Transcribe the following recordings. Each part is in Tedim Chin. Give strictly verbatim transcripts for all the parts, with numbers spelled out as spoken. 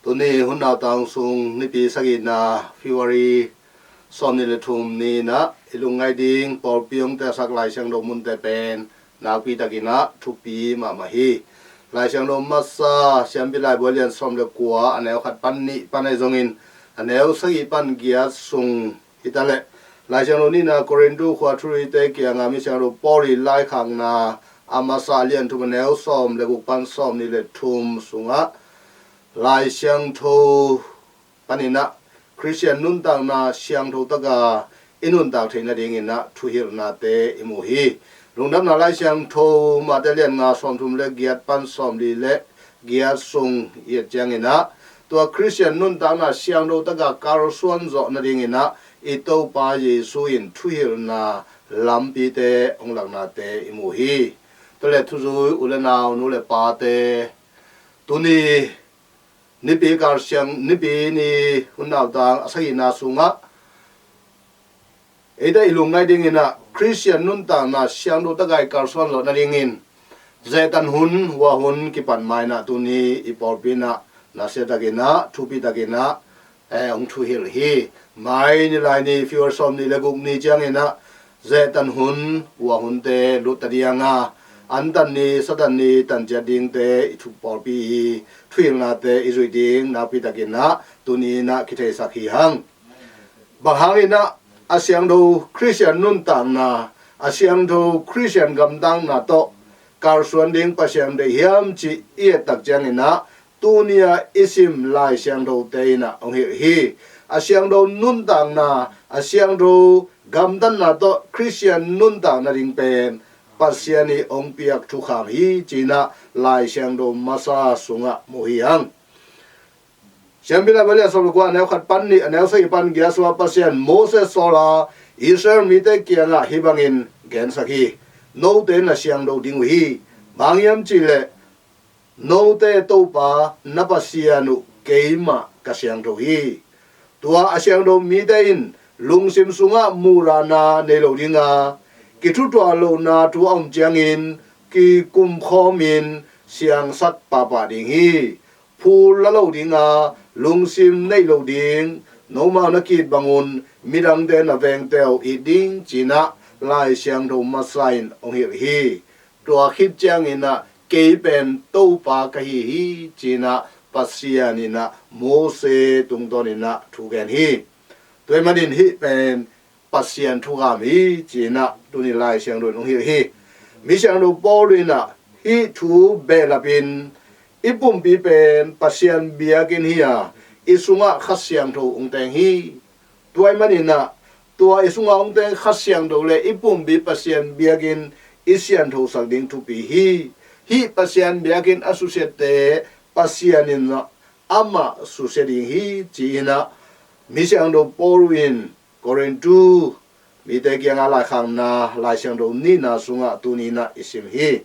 Tuni hun nautang sung nipi sagihna February sawmnih le thum ni-in ah i lungngaih ding pawlpi hong telsak Lai Siangtho munte pen nakpi takin ah thupi mahmah hi. Lai Siangtho masa Siampi Laibu a lian sawm le kua a neu khat pan nih pan ahi zongin a neu sagih pan giat sung hi ta leh, Lai Siangtho nihna Korintu khua thuhilhte kiangah Misiangtho Paul i laikhakna a masa a lian thum a neu sawm le guk pan sawmnih le thum sungah Lai Siangtho panin ah Khristian nuntakna siangtho taka i nuntak theih nadingin ah thuhilhnate i mu hi. Lungdamna Lai Siangtho Mate lian nga sawm thum le giat pan sawm li le giat sung i et ciangin ah, tua Khristian nuntakna siangtho taka kalsuan zawh nadingin ah i Topa Jesu in thuhilhna lampite hong laknate i mu hi. Tua leh thuzui u le nau, nu le pate, tuni nipi kal siang, nipi ni hun nautang a sagihna sungah eite i lungngaih dingin ah Khristian nuntakna siangtho taka i kalsuan zawh nadingin zehtan hun, hua hun kipan ma-in ah tuni i pawlpi in ah nasia takin ah, thupi takin ah, eh, hong thuhilh hi. Mai ni lai ni February sawmnih le guk ni ciangin ah zehtan hun, hua hunte lut ta ding a, antan ni, satan ni tanciat dingte i thu pawlpi i thuhilhnate i zuih ding nakpi takin ah tuni in ah kitheisak hi hang. Bang hangin ah a siangtho Khristian nuntakna, a siangtho Khristian gamtatna tawh kalsuan ding Pasian deih hiam cih i et tak ciangin ah tuni a i sim Lai Siangthote in ah hong hilh hi. A siangtho nuntakna, a siangtho gamtatna tawh Khristian nuntak nading pen Pasian i hong piak thukham hi ci-in ah Lai Siangtho masa sungah mu hi hang. Siampi Laibu a lian sawm le kua a neu khat pan nih, a neu sagih pan giat sungah Pasian Moses sawl a Israel mite kiangah hih bangin gensak hi. Note na siangtho ding uh hi. Bang hang hiam cih leh note Topa na Pasian uh keimah ka siangtho hi. Tua a siangtho mite in lungsim sungah murana nei lo ding a, kithutuah lohna thu a om ciangin kikumkhawmin siangsak pahpah ding hi. Phul la lo ding a, lungsim neih lo ding, nomau na ki-it bangun midangte na vengte uh it ding ci-in ah Lai Siangtho masa in hong hilh hi. Tua khit ciangin ah kei pen Topa ka hi hi ci-in ah Pasian in ah Mose tungtawnin ah thu gen hi. Tua ahih manin hih pen Pasian thukham hi ci-in ah tuni Lai Siangtho in hong hilh hi. Misiangtho Paul in ah hih thu behlapin i pumpi pen Pasian biakinn hi a, i sungah Kha Siangtho hong teng hi. Tua ahih manin ah tua i sungah hong teng Kha Siangtho le i pumpi Pasian biakinn i siangthosak ding thupi hi. Hih Pasian biakinn a susiatte Pasian in ah amah susia ding hi ci-in ah Misiangtho Paul in Korintu mite kiangah laikhakna Lai Siangtho nihna sungah tuni in ah i sim hi.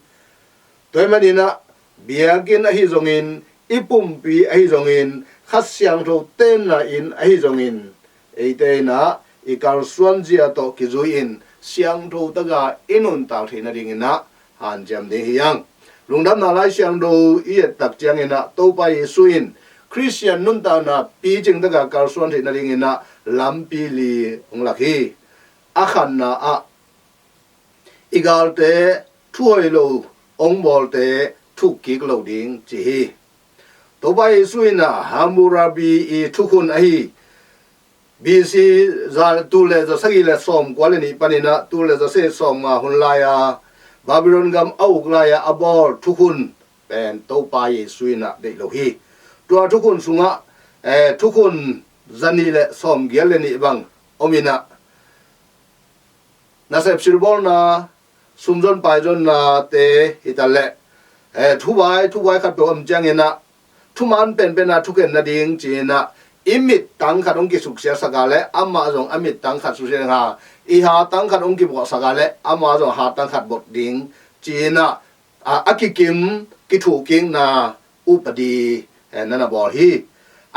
Tua ahih manin ah biakinn ahi zongin, i pumpi ahi zongin, Kha Siangtho tenna in ahi zongin, eite in ah i kalsuan zia tawh kizui-in siangtho taka i nuntak theih nadingin ah hanciam ding hi hang. Lungdamna Lai Siangtho i et tak ciangin ah Topa Jesu in Khristian nuntakna picing taka kalsuan theih nadingin ah lampi li hong lak hi. A khatna ah i galte thuhoih lo hong bawlte thuk kik lo ding ci hi. Topa Jesu in ah Hammurabi i thukhun ahi B C za, tul le za sagih le sawm kua le nih panin ah tul le za sagih sawm nga hun lai-a Babylon gam a uk lai-a a bawl thukhun pen Topa Jesu in ah deih lo hi. Tua thukhun sungah, eh, thukhun za nih le sawm giat le nih bang om in ah nasep silbawlna, sumzon paizonnate hi ta leh, eh, thuvai, thuvai khat peuh om ciangin ah thuman penpen a thukhen nading ci-in ah i mittang khat hong kisuksiatsak a leh amah zong a mittang khat suksiat ding a, i hatang khat hong kibuahsak a leh amah zong hatang khat buah ding ci-in ah, a, a kikim kithuhkikna upadi, eh, na na bawl hi.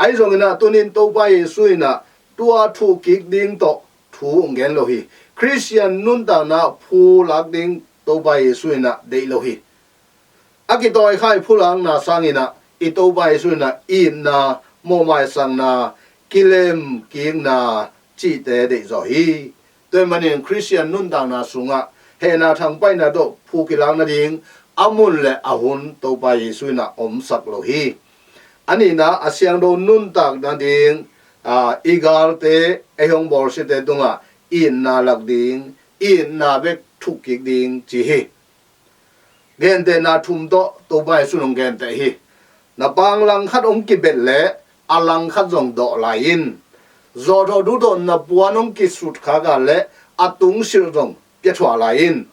Ahi zongin ah tunin Topa Jesu in ah tua thuhkik ding tawh thu hong gen lo hi. Khristian nuntakna phulak ding Topa Jesu in ah deih lo hi. A kitawikhai phulakna sangin ah i Topa Jesu in ah itna mawhmaisakna, kilemkikna cihte deihzaw hi. Tua ahih manin Khristian nuntakna sungah hehna thangpaihna tawh phu kilak nading a mun le a hun Topa Jesu in ah omsak lo hi. A nihna, a siangtho nuntak nading, aa, i galte, ei hong bawlsiate tungah itna lak ding, itna bek thukkik ding ci hi. Gentehna thum tawh Topa Jesu in hong genteh hi. Na pang langkhat hong kibet leh a langkhat zong dawh lai in. Zawhthawh thu tawh na puan hong kisut khak a leh a tungsilh zong piathuah lai in.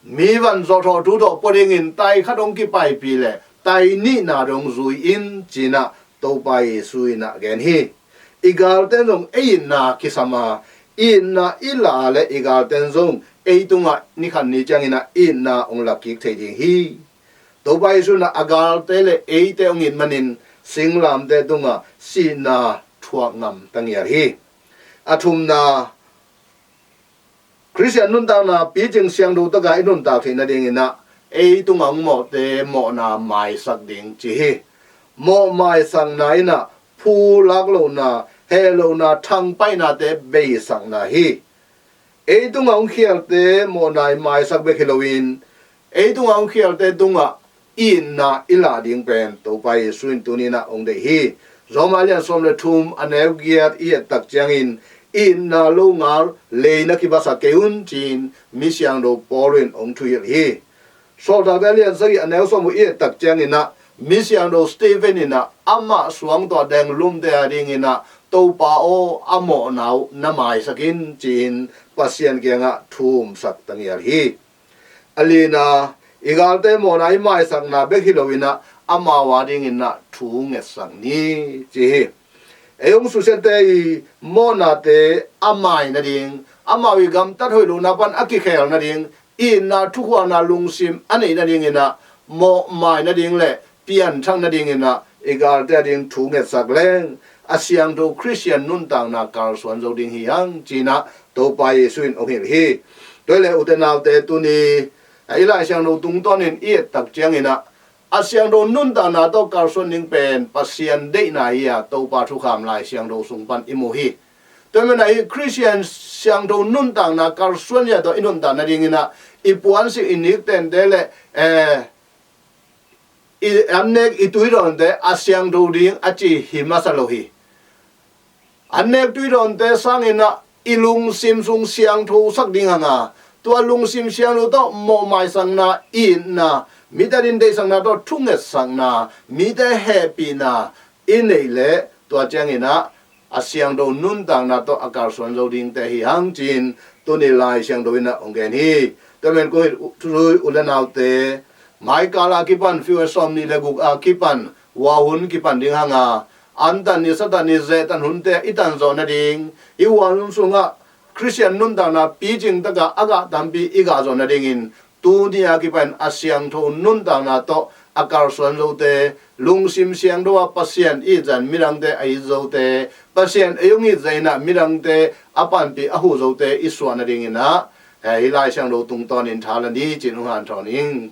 Mi van zawhthawh thu tawh pua dingin tai khat hong kipaipih leh tai nihna dong zui in ci-in ah Topa Jesu in ah gen hi. I galte zong ei itna kisam a, itna i lah a leh i galte zong ei tungah ni khat ni ciangin ah itna hong lakkik thei ding hi. Topa Jesu in ah a galte le eite hong it manin singlamteh tungah sihna thuak ngam ta ngial hi. A thumna, Khristian nuntakna picing siangtho takin i nuntak theih nadingin ah ei tungah hong mawhte mawhna maisak ding ci hi. Mawhmaisakna in ah phu lak lohna, heh lohna, thangpaihnate beisakna hi. Ei tungah hong khialte mawhna i maisak bek hi loin, ei tungah hong khialte tungah itna i lah ding pen Topa Jesu in tuni-in ah hong deih hi. Roma lian sawm le thum, a neu giat i et tak ciangin, itna longal leina kibasa kei un ci-in mi siangtho Paul in hong thuhilh hi. Sawltakte lian sagih, a neu sawm uh i et tak ciangin ah mi siangtho Stephen in ah amah suangtuah deng lumte a dingin ah, Topa aw, a mawhna uh na maisak in ci-in Pasian kiangah thu umsak ta ngial hi. A lina, i galte mawhna i maisakna bek hi loin ah amau a dingin ah thu ngetsak ni ci hi. Ei hong susiate i mawhnate a mai nading, amau i gamtat hoih lohna pan a kikhel nading, itna, thukhuakna, lungsim a neih nadingin ah, mawhmai nading le pianthak nadingin ah i galte a ding thu ngetsak leng a siangtho Khristian nuntakna kalsuan zo ding hi hang ci-in ah Topa Jesu in hong hilh hi. Tua hi leh ute naute, tuni a i Lai Siangtho tungtawnin i et tak ciangin ah a siangtho nuntakna tawh kalsuan ding pen Pasian deihna hi a, Topa thukham Lai Siangtho sung pan i mu hi. Tua manin ah i Khristian siangtho nuntakna kalsuan zia tawh i nuntak nadingin ah i puansik, i niktente le, eh, i annek, i tuidawnte a siangtho ding a ci hi masa lo hi. Annek, tuidawnte sangin ah i lungsim sung siangthosak ding hang a, tua lungsim siangtho tawh mawhmaisakna, itna, mite a ding deihsakna tawh thungetsakna, mite hehpihna i neih leh tua ciangin ah a siangtho nuntakna tawh a kalsuan zo dingte hi hang ci-in tuni Lai Siangtho in ah hong gen hi. Tua manin kong it, thuzui u le naute, maikal a kipan, few a sawm nih le guk a kipan, Huan hun kipan ding hang a, antan ni, satan ni, zehtan hunte i tan zawh nading, i huan hun sungah Khristian nuntakna picing taka a gah tampi i gah zawh nadingin, tuni a kipan a siangtho nuntakna tawh a kalsuan zote, lungsim siangtho a Pasian i it zah in midangte a it zote, Pasian ei hong it zah in ah midangte a panpih a huh zote i suah nadingin ah, eh, hih Lai Siangtho tungtawnin tha la ni ci-in hong hanthawn ing.